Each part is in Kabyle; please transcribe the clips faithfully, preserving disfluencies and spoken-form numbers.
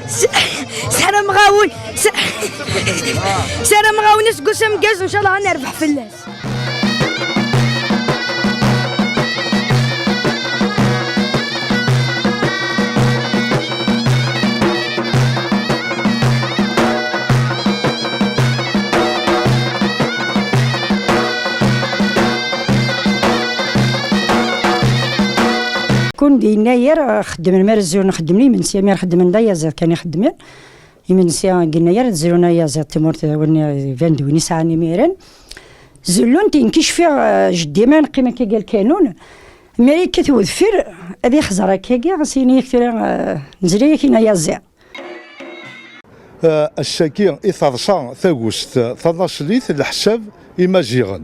Sarameɣ-awen, s-, sarameɣ-awen aseggas ameggaz, ncallah ad nerbeḥ fell-as. Kun di Yennayer, xeddmen mi ara zuren xeddmen imensi, mi ara xeddmen d ayaziḍ kan i xeddmen. Imensi n Yennayer ad zrun ayaziḍ, tamurt, win iban d win isɛan imiren. Zullun-t, yenkicef-iɣ, eh, jeddi ma neqqim akka gar lkanun. Mi ara yekkat wedfir, ad ixẓer akkagi, as yini-yak tura, eh, nezri-yak-in ayaziḍ. Eh, ass-agi i terṣa tagust tanaṣlit, leḥsab Imaziɣen.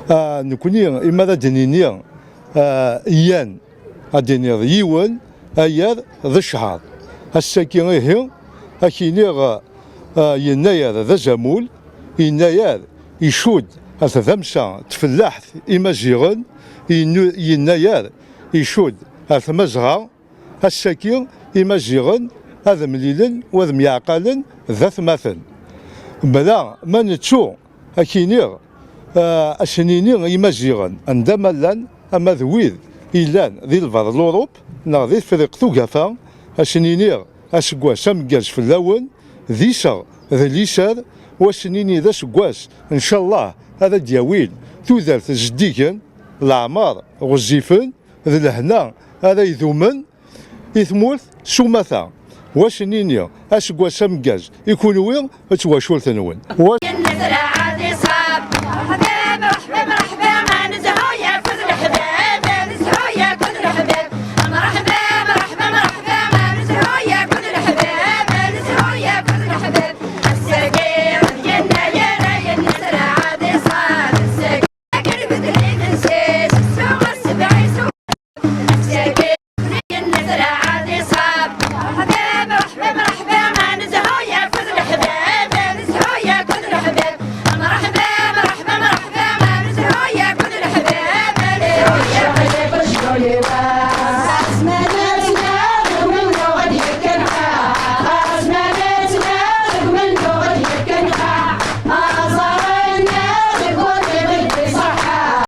Eh, nekni, imi ara d-nini, eh, yan, ad d-tiniḍ yiwen, ayad d cchar. Ass-agi ihi, ad k-iniɣ, eh, Yennayer d azamul, Yennayer icudd ar tdamsa n tfellaḥt Imaziɣen, Yennu-, Yennayer icudd ar tmazɣa. Ass-agi, Imaziɣen ad mlilen u ad myeɛqalen d atmaten. Mela ma nettu, ad k-iniɣ, ah, ad sen-iniɣ Imaziɣen anda ma llan, ama d wid illan di lbar n Lurup neɣ di Tefriqt Ugafa, ad sen-iniɣ aseggas ameggaz fell-awen, d iseɣ d liser, u ad sen-nini d aseggas, ncallah, ara d-yawin tudert zeddigen, leɛmer ɣezzifen, d lehna ara idumen i tmurt s umata. Wa s-nini aseggas ameggaz i kunwi d twacult-nwen. Wa